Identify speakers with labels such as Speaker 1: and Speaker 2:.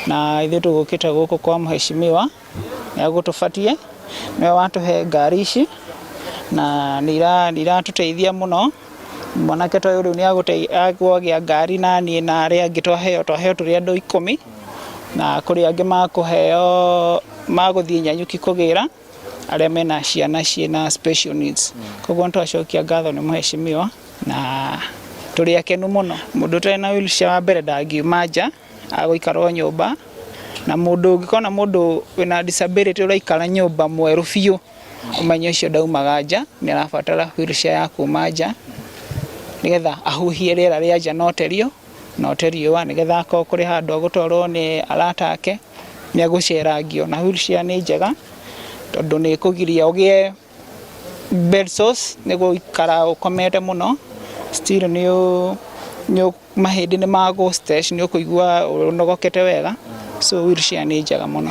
Speaker 1: Na ithuĩ tũgũkĩte gũkũ kwa mheshimiwa nĩ agũtũbatie, nĩwe watũhe ngari ici na nĩ iratũteithia mũno. Mwanake ta ũyũ rĩu nĩ agũgĩa ngari na niĩ na arĩa angĩ twaheo, twaheo tũrĩ andũ 10 na kũrĩ angĩ makũheo magũthiĩ Nanyuki kũgĩra arĩa mena ciana ciĩna special needs. Koguo nĩ twacokia ngatho nĩ mheshimiwa na tũrĩ akenu mũno. Mũndũ ũtarĩ na wheelchair wa mbere ndangiuma nja, agũikara o nyũmba, na mũndũ ũngĩkona mũndũ wĩna disability ũraikara nyũmba mwerũ biũ, ũmenye ũcio ndaumaga nja, nĩ arabatara wheelchair ya kuma nja, nĩgetha ahuhie rĩera rĩa nja na ote na ote riũa, nĩgetha akorwo kũrĩ handũ agũtwarwo nĩ arata ake, nĩ agũcerangio. Na wheelchair nĩ njega tondũ nĩ ĩkũgiria ũgĩe bed sores, nĩ gũikara ũkomete mũno, still nĩ mahĩndĩ nĩ magũ stretch, nĩ ũkũigua ũnogokete wega, so wheelchair nĩ njega mũno.